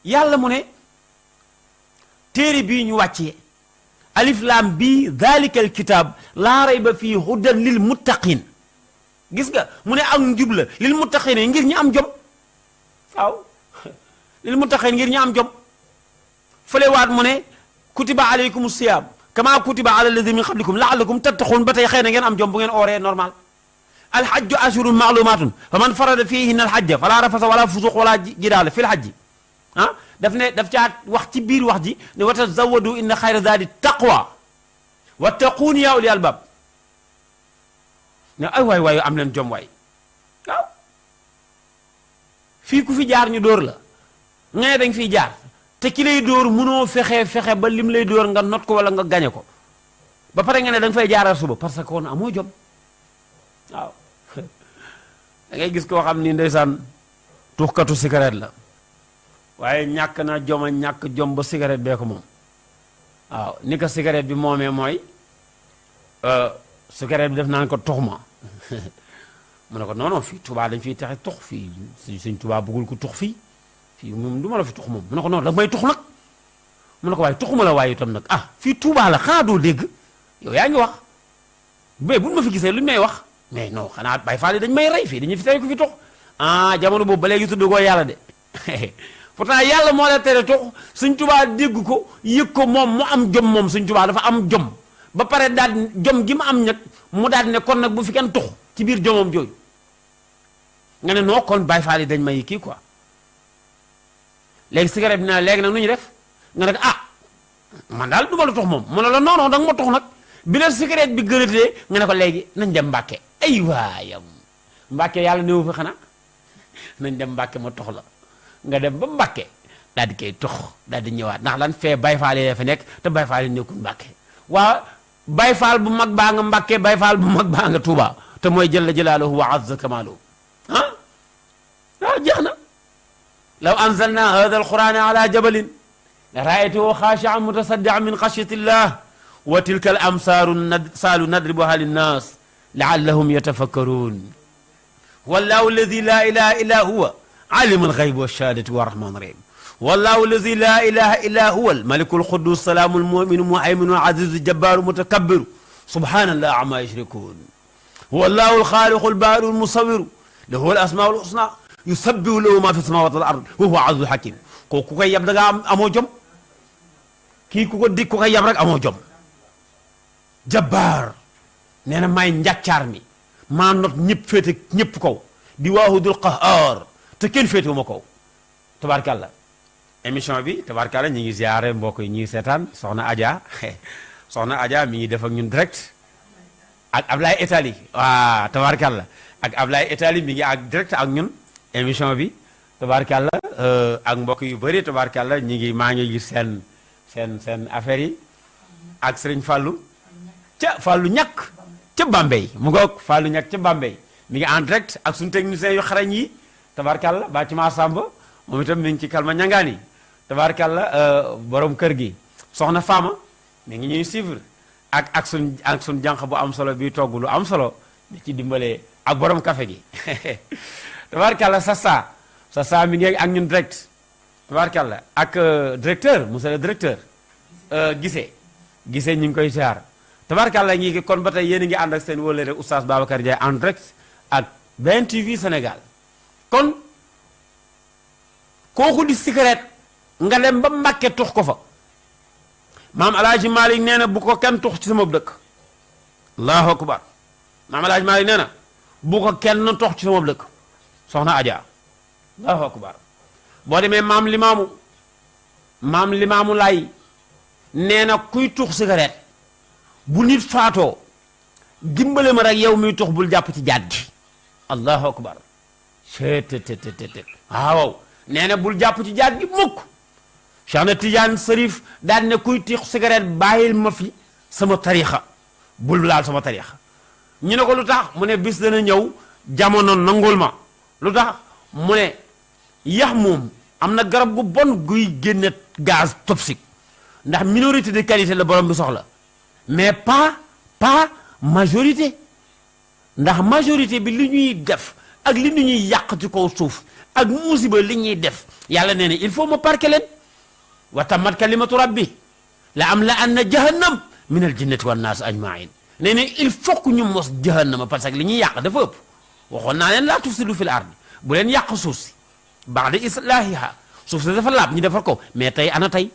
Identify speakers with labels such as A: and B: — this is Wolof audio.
A: yàlla mu ne téere bii ñu wàccee alif laam bii dalikal kitaab laa rayba fii hudan lil muttaqin gis nga mu ne ak njub la lil muttaqin ngir ñi am jom waaw lil muttaqin ngir ñi am jom fële waat mu ne kutiba alaykum siyaam kama kutiba ala alladina min qablikum laallakum tattaxun ba tey xëy na ngeen am jom bu ngeen ooree normal alhajju ashurun maalumatun fa man farada fihinna alhajja fala rafasa wala fusuq wala jidaala fi lhajji ah daf caa wax ci biir wax ji ne wa tazawwadu inna xayra zaadi taqwa wattaquun yaa ulil albaab ne ay waay am leen jom waay waaw fii ku fi jaar ñu dóor la nga dañ fiy jaar te ki lay dóor mënoo fexe ba lim lay dóor nga not ko wala nga gañe ko ba pare nga ne da nga fay jaaral suba parce que kon amoo jom waaw da ngay gis koo xam ni ndeysaan tuxkatu cigarette la waaye ñàkk na joma ñàkk jom ba cigarette bee ko moom waaw ni ko cigarette bi moomee mooy cigarette bi def naan ko tux ma mu ne ko non non fii Tuubaa dañ fiy texe tux fii suñ Tuubaa bëggul ko tux fii moom du ma la fi tux moom mu ne ko non da may tux nag mu ne ko waaye tuxuma la waaye itam nag ah fii Tuubaa la xanaa doo dégg yow yaa ngi wax mais buñ ma fi gisee luñ may wax mais non xanaa Baay Faal yi dañ may rey fii dañuy fi tere ko fi tux ah jamono boobu ba léegi tudd ko yàlla de pourtant yàlla moo la tere tux suñ Tuubaa dégg ko yëg ko moom mu am jom moom suñ Tuubaa dafa am jom ba pare daal jom gi mu am nag mu daal ne kon nag bu fi kenn tux ci biir jomam jooju nga ne non kon Baay Faal yi dañ may kii quoi léegi cigarette bi na léegi nag nu ñu def nga ne ah man daal du ma la tux moom mu ne la non non da nga ma tux nag bi la cigarette bi gënatee nga ne ko léegi nañ dem Mbàkke ay waayam Mbàkke yàlla néew fi xanaa nañ dem Mbàkke ma tux la nga dem ba Mbàkke daal di koy tux daal di ñëwaat ndax lan fee Baay Faal yi fa nekk te Baay Faal yi nekkul Mbàkke waa Baay Faal bu mag baa nga Mbàkke Baay Faal bu mag baa nga Tuuba te mooy jalla jalaaluhu wa azza kamaaluhu ah waaw jeex na law anzalna hada alqurana ala jabalin la raaytuhu xaashian mutasaddian min xashyati llah wa tilka al amsaalu nadribuha linnas laallahum yatafakkarun wallahu alladi la ilaha illa huwa alim alxayb walshahadati wa rahman rahim wallahu alladi la ilaha illa huwa almaliku alqudus salaamu almuminu muhayminu alazizu jabbaru mutakabbiru subhanallah amma yushrikun wallahu alxaaliqu albaariu almusawiru lahu alasmaau alhusna yusabbihu lahu ma fi samawati wal ard wa huwa azizul hakim kooku ku koy yab da ngaa amoo jom kii ku ko dig ku koy yab rek amoo jom jabbaar nee na maay njàccaar mi maa not ñëpp féete ñëpp kaw di waahudul qahaar te kenn féetewu ma kaw tabaarkàlla émission bi tabaarkàlla ñi ngi ziare mbokk yi ñi ngi seetaan soxna Adja mi ngi def ak ñun direct ak Ablaye Etali waaw tabaarkàlla ak Ablaye Etali mi ngi ak direct ak ñun émission bi tabaarkàlla ak mbokk yu bëri tabaarkàlla maa ngi gis seen affaire yi ak Serigne Fallou ca Fallou ñàkk ca Bambey mu ngoog Fallou ñàkk ca Bambey mi ngi en direct ak suñu techniciens yu xarañ yi tabaarkàlla ba ci Massamba moom itam mi ngi ci Kalma Ñangaani tabaarkàlla borom kër gi soxna Fama mi ngi ñuy suivre ak suñ jànq bu am solo bi togg lu am solo di ci dimbalee ak borom café gi tabaarkàlla Sassa mi ngi ak ñun direct tabaarkàlla ak directeur monsieur le directeur gisee ñu ngi koy siyaar tabaarkàlla ngi kon ba tey yéen a ngi ànd ak seen wóolare oustaz Babacar Ndiaye en direct ak BN TV Sénégal kon kooku di cigarette nga dem ba Mbàkke tux ko fa maam Alaaji Malik nee na bu ko kenn tux ci sama dëkk allahu akbar maam Alaaji Malik nee na bu ko kenn tux ci sama dëkk soxna Adja allahu akbar boo demee maam limaamu lay nee na kuy tux cigarette bu nit faatoo dimbale ma rek yow muy tux bul jàpp ci jaat gi allahu akbar cettt waaw nee na bul jàpp ci jaat gi mukk Cheikh na Tidiane Sarif daan ne kuy tux cigarette bàyyil ma fi sama tarixa bul laal sama tarixa ñu ne ko lu tax mu ne bis dana ñëw jamono nangul ma lu tax mu ne yax moom am na garab gu bon guy génne gaz toxique ndax minorité de qualité la borom bi soxla mais pas majorité ndax majorité bi li ñuy def ak li ñuy yàq ci kaw suuf ak musiba li ñuy def yàlla nee na il faut ma parqué leen wa tammat kalimatu rabbi la am la anna jahannam min al jinnati wan naas ajmain nee na il faut que ñu mos jahannama parce que li ñuy yàq dafa ëpp waxoon naa leen laa tufsidu fil ardi bu leen yàq suuf si ba'da islaahiha suuf si dafa laab ñu defar ko mais tey ana tey